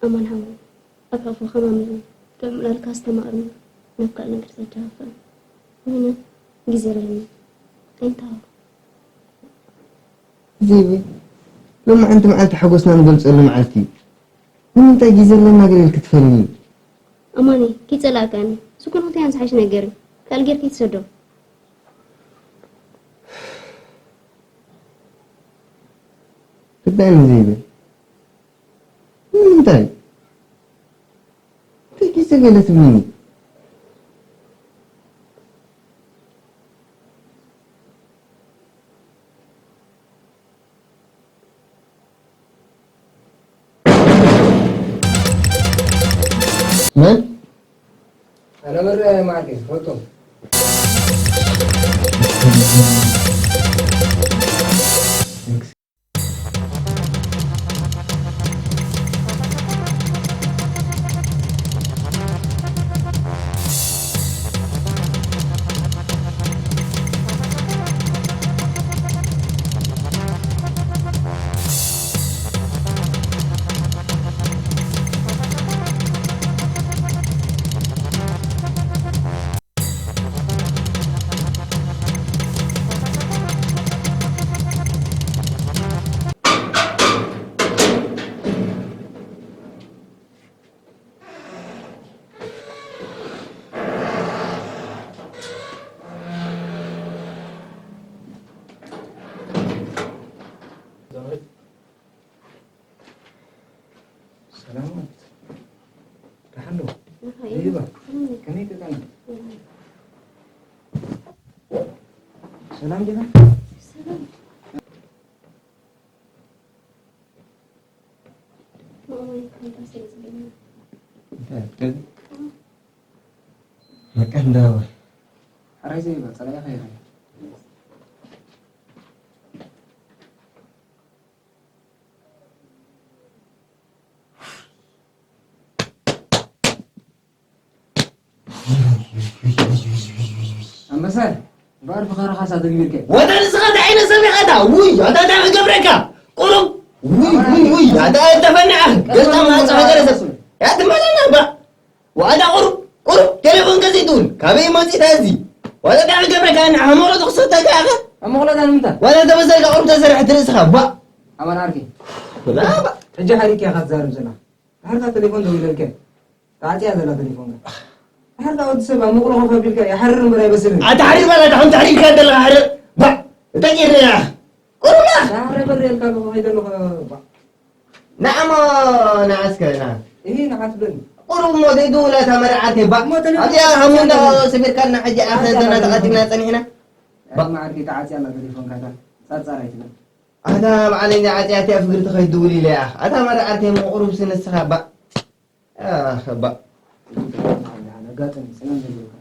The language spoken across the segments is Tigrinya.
ኣማን ሓወይ፣ ኣብ ሕቑፍኻ ማሚቑ፣ ጥዑም ዕላልካ ኣስተማቕርኒ፣ ናብ ካልእ ነገር ዘጃኽፈል። ምንም ግዜ የብለይን። ኣይንተሃወኽ። ዘይበይ፣ ሎማዓንቲ መዓልቲ ሓጎስና ንገልጸሉ መዓልቲ እዩ። ንምንታይ ግዜ ኣለና ገለ ኢልኪ ትፈልሚ? ኣማኒ፣ ከይጸላእካኒ። ስኩን ክልቲኣን ዝሓይሽ ነገር እዩ። ካልእ ጌርካ ይትሰዶ። ርዳእኒ ዘይበይ። ንምንታይ? እንታይ ግዜ ገለ ትብልኒ? መን? ኣነ መረ ማርኬ ፎቶ። ሰላም ማለት ደሓን ዶ? ይባ ከመይ ከቃኒ? ሰላም ዲኻ? እንታይ ኣትገቢ? በቃ እንዳወ። ሕራይ ዘይባ፣ ጸላኢኻ ኢኻ። ኣንበሳ፣ እምበኣር ብኸረኻ እሳት ኣግቢርካ። ወታ ንስኻ እንታይ ዓይነት ሰብ ኢኻ እታ? ውይ፣ ኣታ እንታይ ክገብረካ? ቁሩብ፣ ውይ፣ ውይ፣ ውይ፣ ኣታ እተፈንዐ፣ ገጽካ ማዕጾ ሃገረ ሰብ። ያ ትመለና፣ ባ። ዋላ ቁሩብ፣ ቁሩብ፣ ቴሌፎን ከዘይትብል፣ ካበይ መጺእካ እዚ? ዋላ እንታይ ክገብረካ? ንዓኻ መቑሎ ተኽሰተካ ኢኻ? ኣብ መቑሎ እታ ንምንታይ? ዋላ ተመሰልካ ቁሩብ ተሰርሕ ትርእስኻ፣ ባ። ኣማን ዓርኪ። ላ፣ ባ። ሕጂ ሓሪቅካ ኢኻ ትዛረብ ዘለኻ። ድሓር እታ ቴሌፎን ደዊለልካ። ተዓጽያ ዘላ ቴሌፎንካ። ድሓር እታ ወዲ ሰብ ኣብ መቑሎ ኮፍ ኣቢልካ ይሓርር እምበር ኣይበስልን። ኣታ ሓሪር በላ፣ እታ ከምቲ ሓሪርካ ዘለኻ ሓርር። ባ፣ እንታይ ጌርና ኢና? ቁሩብ ላ። ዳሕረ በር ኢልካ ኣለኹ፣ ከይደ ኣለኹ፣ ባ። ንዓሞ፣ ንዓ እስከ፣ ንዓ። እሂ፣ ንዓ ትብለኒ። ቁሩብ እሞ ዘይድውላ እታ መርዓተይ፣ ባ። እሞ ተለፎን ኣብዚኣ ሃሙና ተለፎን ሰሚርካልና፣ ሕጂ ኣታ ኣታ ዘና ተቐዲምና ጸኒሕና። ባ። ኣታ መዓርኪ፣ ተዓጽያ ኣላ ቴሌፎንካ፣ እታ ጻርጻር ኣይትበል። ኣታ በዓለይ፣ ንዓጽያ እቲኣ ፍግርቲ ከይትድውል ኢለ እያ። ኣታ መርዓተይ እሞ ቁሩብ ስንስኻ፣ ባ። ኣኸ፣ ባ። ኣጋጣሚ ሰላም ዘይብልካ።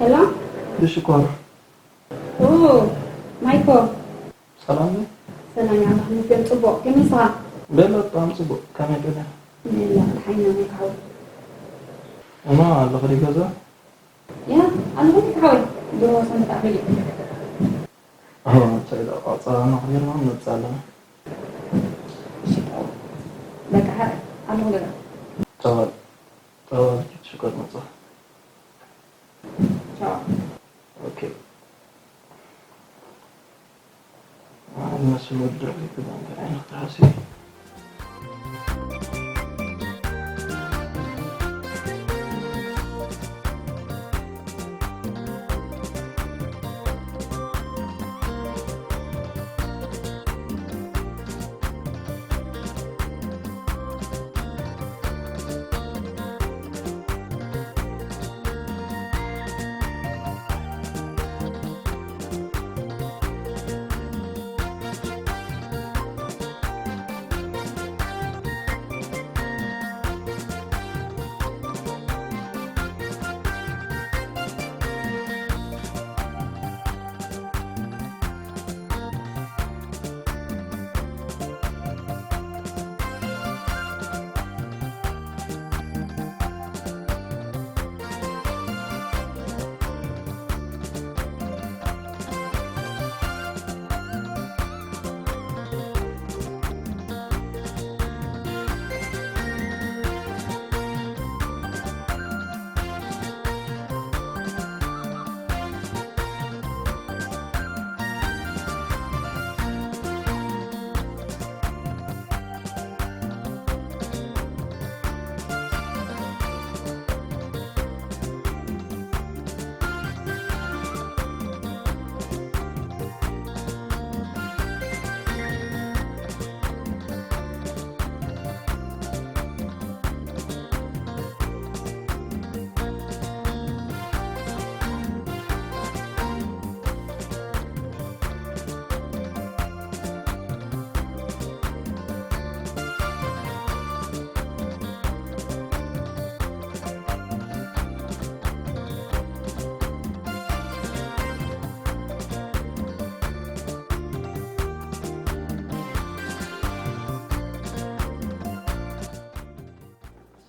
ሄሎ። ብሽኮር። ኦ፣ ማይኮ። ሰላም ነው? ሰላም፣ የአላህ ነው። ግን ጽቡቕ፣ ግን ንስኻ? በለ፣ ብጣዕሚ ጽቡቕ። ከመይ ቀኒኻ? ኣልሓምዱሊላህ፣ ደሓን ኢና፣ መን ክሓዊ? እማ ኣለኹ ዲ ገዛ? ያ፣ ኣለኹ፣ መን ክሓዊ? ድሮ ሰንበት ኣኺሉ። ኦ፣ እንታይ ኢለ፣ ቆጸራ እናኽቢርና ንመጽእ ኣለና። እሺ፣ ጣው። በቃ፣ ሓ-፣ ኣለኹ ገዛ። ቻው፣ ቻው፣ ሽኮር መጽእ። ቻው። ኦኬ። ዝመስል ወዲ ርኢኹ እንታይ ዓይነት ትሓስቢ?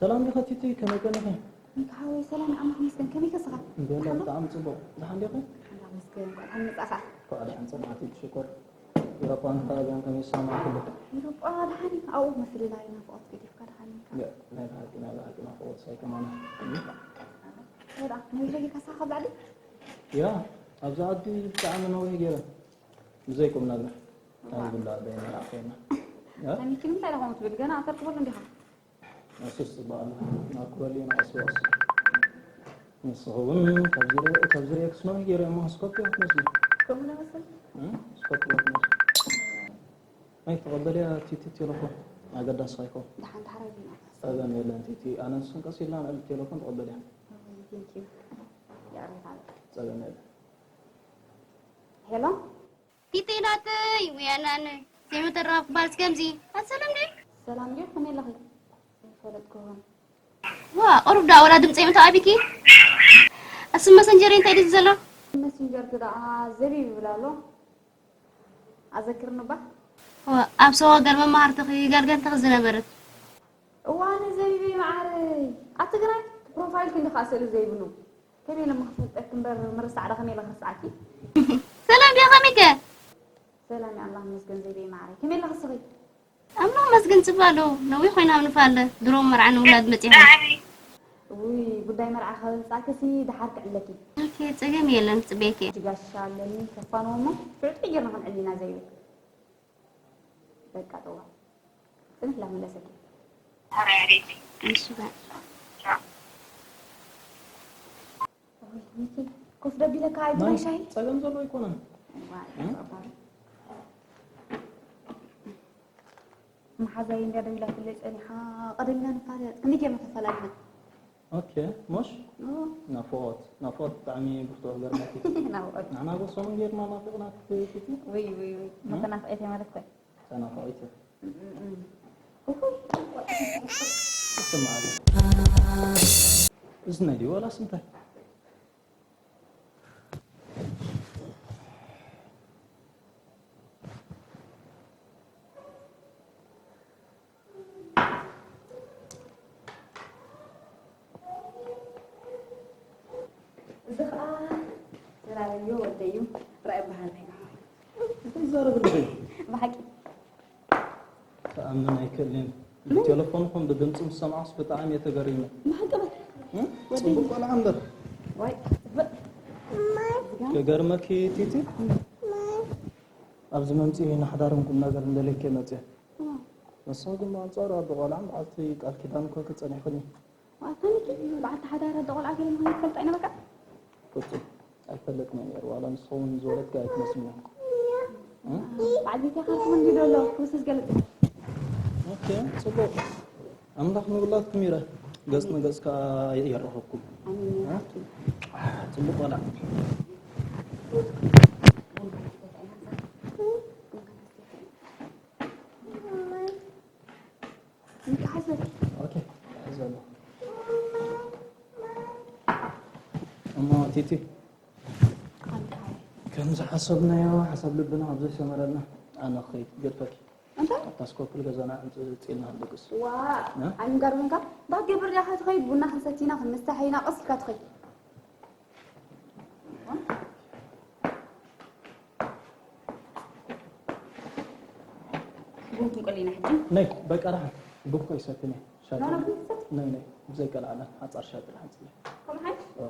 ሰላም ዲኺ ቲቲ፣ ከመይ ቀኒኺ? እንካ ሓወይ፣ ሰላም ኣምላኽ ይመስገን። ከመይ ከስኻ? እንዴ፣ ደሓን ዶ? ብጣዕሚ ጽቡቕ። ደሓን ዲኺ? ኣምላኽ ይመስገን። እንኳዕ ደሓን መጻኻ። እንኳዕ ደሓን ጸናሕቲ፣ ሽኮር። ኤውሮጳን ከባቢያን ከመይ ይሰማዕኩ ኣሎ? ኤውሮጳ ደሓን እዩ። ኣብኡ ምፍልላይ ናፍቖት ገዲፍካ ደሓን ኢኻ። ያ፣ ናይ ብሓቂ፣ ናይ ብሓቂ ናፍቖት ሳይኮማና። ወላ፣ ነዊሕ ጌርካ ሳኻ ኣብ ላዕሊ? ያ፣ ኣብዚ ዓዲ ብጣዕሚ ነዊሕ ገይረ። ብዘይ ቁም ነገር። ዋእ። ኣብ ዝብላዕ ዘይመርዓ ኮይና። ያ? ሰሚኪ ንምንታይ ኢኻ ከምኡ ትብል? ገና ኣተርክበሉ እንዲኻ። ንሱስ ጽቡቕ ኣሎ። ናብ ክበልዮ ንቐስ ብቐስ። ንስኺ እውን ካብዚ ርእ-፣ ካብዚ ርኤክስ ነዊሕ ገይረ እሞ ስኮርፒዮ ክትመስሊ። ከምኡ ዶ መሰል? እ? ስኮርፒዮ ክትመስሊ። ኣይ፣ ተቐበልያ ቲቲ ቴሌፎን። ኣገዳሲ ኣይኮን። ደሓን ደሓር ኣይብልና። ጸገም የለን ቲቲ። ኣነ ንስን ቀስ ኢልና ንዕሊ ቴሌፎን ተቐበልያ። ኦይ፣ ቴንክ ዩ። የዕሪኻ። ጸገም የለን። ሄሎ? ቲቲ ናተይ፣ ውያናን ዘይመተረፍ ባልስ ከምዚ። ኣሰለም ድዩ? ሰላም ድዩ? ከመይ ኣለኺ? ኣይፈለጥኩኹን። ዋ፣ ቁሩብ ደኣ ወላ ድምጸይ ምተኣቢኪ? ኣስም መሰንጀር እንታይ ድዩ ዘሎ? መሰንጀር ደኣ ዘቢብ ይብል ኣሎ። ኣዘክርኒ እባ። ዋ፣ ኣብ ሰው ሀገር መማህርትኺ ጋልገንትኺ ዝነበረት። እዋነ ዘቢበይ መዓረይ፣ ኣብ ትግራይ ፕሮፋይልኪ እንዲ ከኣ ስእሊ ዘይብሉ። ከመይ ኢለ እሞ ክፈልጠኪ እምበር፣ ምርሳዕ ዶ ከመይ ኢለ ክርስዓኪ? ሰላም ዲያ ከመይከ? ሰላም ኣምላኽ ይመስገን ዘይበይ መዓረይ። ከመይ ኣለኺ እስኺ? ኣምላኽ ይመስገን ጽቡቕ ኣለኹ። ነዊሕ ኮይና ኣብ ንፋለ። ድሮ መርዓ ንምውላድ መጺኹ። ውይ፣ ጉዳይ መርዓ ካብ ኣምጻእክሲ ደሓር ክዕለኪ። ኦኬ፣ ጸገም የለን፣ ክጽበየኪ እየ። ጅጋሻ ኣለኒ፣ ከፋንዎ እሞ ሽዑ ጥዑይ ጌርና ክንዕሊ ኢና ዘይብል። በቃ ጥዋ። ጽንሕ ኢላ መለሰኪ። እሺ፣ ባይ። ኦይ፣ ሚኪ፣ ኮፍ ደቢለካ ኣይትብላይ ማይ ሻሂ? ጸገም ዘሎ ኣይኮነን። ዋይ፣ እ? ጸባሪ። መሓዛይ እንድያ ደዊላትለይ ጸኒሓ፣ ቀደም ኢና ንፋለጥ፣ ክንደይ ጌርና ተፈላሊና። ኦኬ፣ ሞሽ? ኦ። ናፍቖት፣ ናፍቖት ብጣዕሚ ብርቱዕ ገርመኪ። ናፍቖት። ንሕና ጎሶምን ጌርና ናፊቕና ክትፊቲ። ውይ፣ ውይ፣ ውይ፣ እ? መተናፍቒት እየ ማለት እኮ። ተናፋቒት እየ። እም፣ እም፣ እም። እኹይ። ይስማዓሉ። እዝነይ ድዩ ዋላስ እንታይ? ከኣ ዘላለምዮ ወደይ እዩ። ራኢ በሃል ናይ ብሓቂ። እንታይ ይዛረብ ኣለይ? ብሓቂ። ክኣምን ኣይክእልን። ምን? ብቴሌፎንኹም ብድምፂ ምስ ሰማዕኩስ ብጣዕሚ እየ ተገሪመ። ብሓቂ በል። እ? ወደይ። ፅቡቅ ቆልዓ እምበር። ዋይ፣ ፅቡቅ። ክገርመኪ ቲቲ፣ ኣብዚ መምፅኢ ንሓዳርን ቁም ነገር እንደልየኪ መፅየ። እ። ንስኺ ግን ብኣንፃሩ ኣዶ ቆልዓን በዓልቲ ቃል ኪዳን ኮይንኪ ፀኒሕክኒ። ዋእ፣ ከመይኪ በዓልቲ ሓዳር ኣዶ ቆልዓ ገለ ምዃን ይፈልጣ ኢና በቃ። ፍጹም ኣይፈለጥን እየ ነይሩ። ዋላ ንስኺ እውን ዝወለድኪ ኣይትመስልኒ። እ? በዓል ቤተይ ካብ ትኹን እንዲዶ ኣሎ? ክውስስ ገለ ጽቡቕ። ኦኬ፣ ጽቡቕ። ኣምላኽ ንኹላትኩም ይረ። ገጽ ንገጽ ከኣ የራኽብኩም። ኣሜን። እ? ጽቡቕ ቆልዓ። ኦኬ፣ ሕዘሉ። እሞ ቲቲ፣ ኣንታይ? ከም ዝሓሰብናዮ ሓሳብ ልብና ኣብ ዘይሰመረልና፣ ኣነ ክኸይድ ገድፈኪ። እንታይ? ኣብታ ስኮፕል ገዛና ዕንጽ-፣ ጽልና ክንድቅስ። ዋ፣ እ? ኣይምገርምንካ? እንታይ ትገብር ዲኻ ትኸይድ? ቡና ክንሰቲ ኢና፣ ክንስታሕ ኢና፣ ቀስ ኢልካ ትኸይድ። ቡን ክንቆሊ ኢና ሕጂ። ነይ፣ በቃ ደሓን። ቡን እኮ ይሰትን እየ። ሻሂ። ኖ፣ ኖ፣ ቡን ትሰቲ? ነይ፣ ነይ። ብዘይ ቀልዓለም ሓጻር ሻሂ ጥራሕ ኣምጽእለይ። ከምኡ ሓይሽ? ኦ።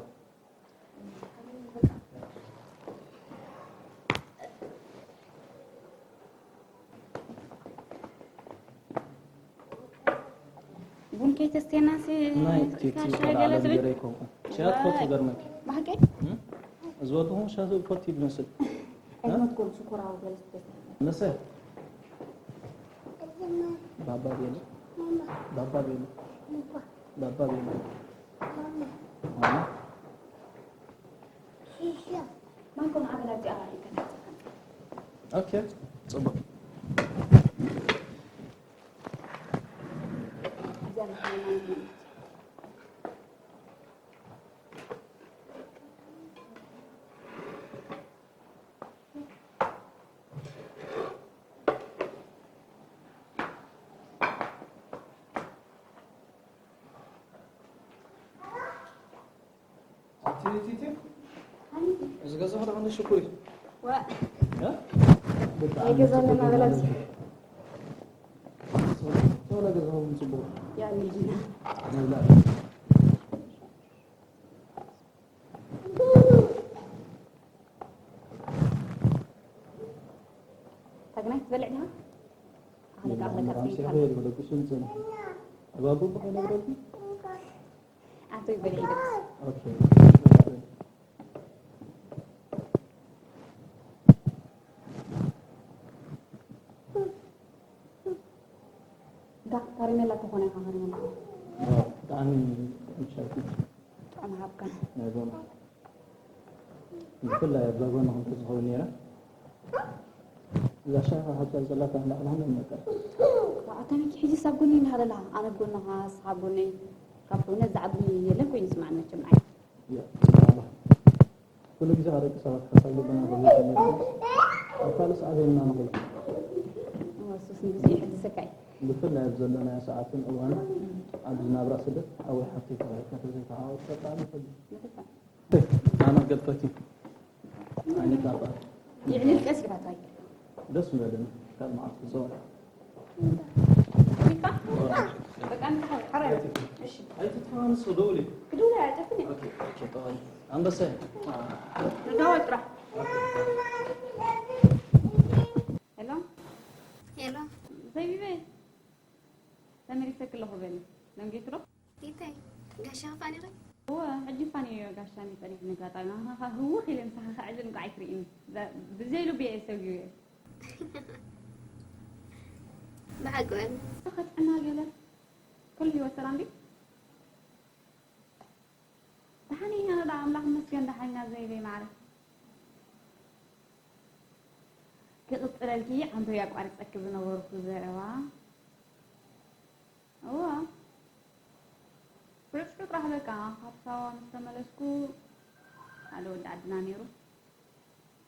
ቡን ከይተስትየናሲ ናይ ቲቲ ሻሂ ገለ ቀልዓለም ትብል? ገይረ ኣይኮንኩን። ሻሂ ትፈቱ ዋይ። ገርመኪ። ብሓቂ? እም? ዝበልኹም ሻሂ ትፈቱ ይመስል። እ? ኣይመትኩም ሽኮራዊ ገለ ትፈቱ። መሰ? ባባ ቤሉ። ባባ ቤሉ። ባባ ቤሉ። ማማ። ማንኮም ዓበላ እዚኣ ይከታተል። ኦኬ፣ ጽቡቅ። እዚኣ ንሓይማኖት ማለት እዩ። ቲ-፣ ቲ-፣ ቲ-፣ እዚ ገዛ ኸዳ ክንደይ ሽኩር እዩ? ዋ። እ? ብጣዕሚ ናይ ገዛ ጽቡቅ ኣለና ገዛ በላት። እዩ። ቶሎ ገዛኹም ጽቡቅ። ያ ልጅና። መብላዕ። ተግናይ ትበልዕ ዲኻ? ኣኽለካ፣ ኣኽለካ፣ ኣኽለካ፣ ጽኒትካ። ኣባቡ ብኸይነ ብረቱ? ኣቶ ይበልዕ ይደርስ። ኦኬ። ዳ፣ ካራሜላ ተኾነ ኢኻ ካራሜላ። ዋው፣ ብጣዕሚ ጥዑም ሻሂ። ጥዑም ሃብካ። ናይ ዞም። ብፍላይ ኣብ ዛጎና ከም ተዝኸውን ነይረ። እዛ ሻሂ ካብ ሓጫር ዘላታ ንላዕሊ ሃመ ይመቀር። ዋኣ፣ ከመይኪ ሕጂስ ኣብ ጎነይ እንዳ ሃለላ፣ ኣነ ኣብ ጎንኻ፣ ንስኻ ኣብ ጎነይ፣ ካብ እውነት ዝዓቢ የለን ኮይኑ ይስማዕኒ መቸም ንዓይ። ያ፣ ስብሓን ኣላህ። ኩሉ ግዜ ካብ ደቂ ሰባት ሓሳብ ልብና ዘብለካ ነርኩ። ኣብ ካልእ ሰዓት የምና ንኸይድ። ወሱስ ንግዜ ይሕድሰካ እዩ። ብፍላይ ኣብ ዘለናዮ ሰዓትን እዋንን ኣብዚ ናብራ ስደት ሓወይ ሓፍተይ ተባሂልካ ተዘይተሓዋወስካ ብጣዕሚ ይኸብድ። ንግፋ። ኣነ ገድፈኪ። ዓይኒ ጣባ። ይዕልል ቀስ ኢልካ ትኸይድ። ደስ ምበለኒ። ካብ መዓልቲ ክጸወት። ይፋ? በቃ፣ እንተ ሓራይ። እሺ። ኣይትተሃንሱ፣ ደውሊ። ክድውል ኣይጠፍን እየ። ኦኬ፣ ኦኬ፣ ጠዋሊ። ኣንበሳይ። ንደወል ጥራሕ። ሄሎ? ሄሎ? ዘቢበይ። ተመሊሰኪ ኣለኹ በሊ። ደንጊኺ ዶ? ኢታይ፣ ጋሻ ፋኒ ኸ? እወ፣ ሕጂ ፋኒ እዮ ጋሻኒ ጸኒሕኒ። ኣጋጣሚ ንዓኻ ኸኣ ህውኽ ኢለ ምሳኻ ከዕልል እንኳዕ ኣይትርእይኒ። ዛ-፣ ብዘይ ልቡ እየ ሰጒየ። ብሓቂ ወላ። ከጥዕና ገለ። ኩሉ ህይወት ሰላም ድዩ? ደሓን ኢና፣ ደኣ ኣምላኽ ይመስገን፣ ደሓን ኢና ዘይበይ ማዕረ። ክቕጽለልኪ፣ ኣንበይ ኣቋሪጸኪ ዝነበርኩ ዘረባ። እዋ። ብርጭቁ ጥራሕ በቃ፣ ካብ ሳዋ ምስ ተመለስኩ፣ ሓደ ወዲ ዓድና ነይሩ።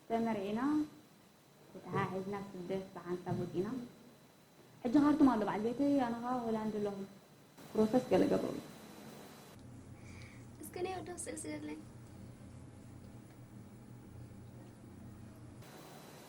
ተመርዒና፣ ተተሓሒዝና ስደት ብሓንሳብ ወጺና። ሕጂ ካርቱም ኣሎ በዓል ቤተይ፣ ኣነ ኸኣ ሆላንድ ኣለኹ። ፕሮሰስ ገለ ገብረሉ። እስከ ናይ ወዲ ስእሊ ስደድለይ።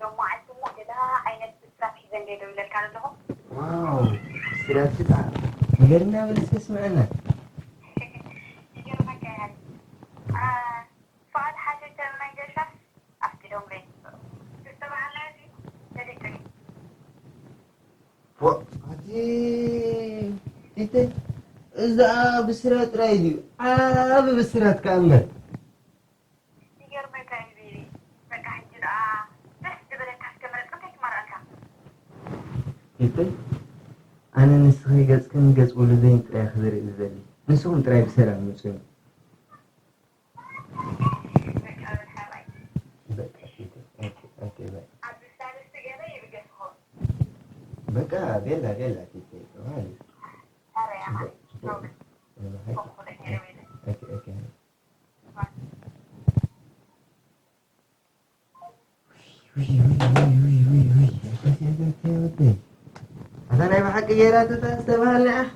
ሎም መዓልቲ እሞ ገለ ዓይነት ብስራት ሒዘ እንደ ደው ኢለልካ ዘለኹ። ዋው፣ ብስራት ክጣ። ንገርና በል እስከ ስምዐና። ይገርመካ ያህል። አ፣ ፍቓድ ሓተተ ናይ ገሻስ ኣፍቂዶምለይ። ዝተባህልና እዚ ፈሊጡኒ። ፎእ፣ ኣቲ ቲተ፣ እዛ ብስራት ጥራይ ድዩ? ዓቢ ብስራት ከኣ እምበር። ይገርመካ እዩ ቤቢ። በቃ ሕጂ ደኣ ደስ ዝበለካ እስከ መረጽ እንታይ ክማርኣልካ? ቲተ፣ ኣነ ንስኺ ገጽክን ገጽ ውሉደይን ጥራይ ክዝርኢ ዝደሊ። ንስኹም ጥራይ ብሰላም ምጹኒ። በቃ ቲተ፣ ኦኬ፣ ኦኬ፣ በቃ። በቃ ቤላ፣ ቤላ ቲተ፣ ማለት። ኦኬ፣ ኦኬ። ውይ፣ ውይ፣ ውይ፣ ውይ፣ ውይ፣ ውይ። ኣታ ናይ ብሓቂ ጌራ ተታ ዝተባህለ፣ ኣሕ።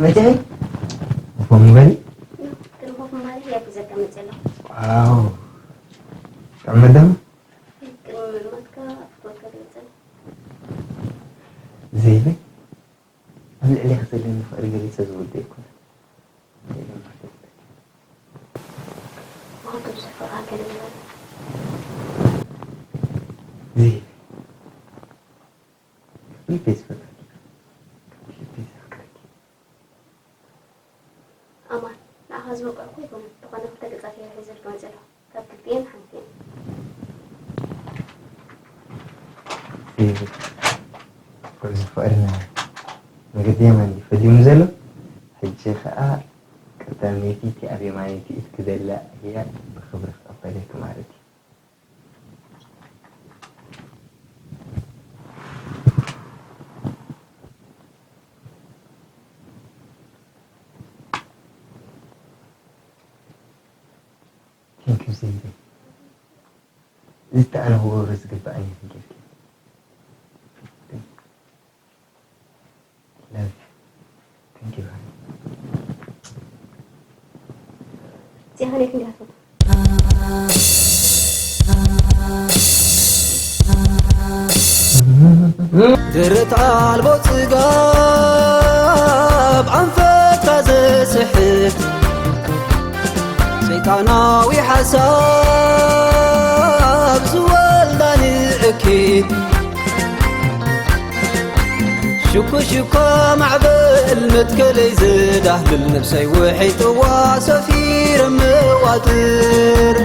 መቸይ ኮምበል ክትርፎ ማለት እያ ሒዘካ መፅእ ኣለኹ። ዋው፣ ጥዕመ ደም ቅድሚ ምእማትካ ፍትወትካ ገለፀ። ዘይበይ፣ ኣብ ልዕሌኻ ዘለኒ ፍቕሪ ገሊፀ ዝውልዶ ኣይኮነን። ንኹሉ ብዙሕ ፍቕሪ ሃገር ይበል። ዘይበይ፣ ልበይ ዝፈትወኪ፣ ልበይ ዘፍቅረኪ። ኣማን፣ ንዓኻ ዝበቅዕኩ ይኹን እንተኾነ ክልተ ገጻት እየ ሒዘልካ መጺእ ኣለኹ። ካብ ክልቲኤን ሓንቲ እየን። እዚ ጉዕዞ ፍቕርና መገዲ የማን እዩ ፈሊሙ ዘሎ። ሕጂ ኸኣ ቀዳመይቲ እቲ ኣብ የማነይቲ ኢድኪ ዘላ እያ ብኽብሪ ክቕበለኪ ማለት እዩ። Thank you ዘይበይ። እዚ ኣነ ክገብሮ ዝግብኣኒ ነገር እዩ። Love you. Thank you, honey. እዚኣ ከመይ ክንዲኣ ትፈቱ? ድርት ኣልቦ ጽጋብ ኣንፈትካ ዘስሕት ሰይጣናዊ ሓሳብ ዝወልዳ ንእኪት ሽኮ ሽኮ ማዕበል መትከለይ ዘዳህልል ነብሰይ ውሒጥዋ ሰፊረ መዋጥር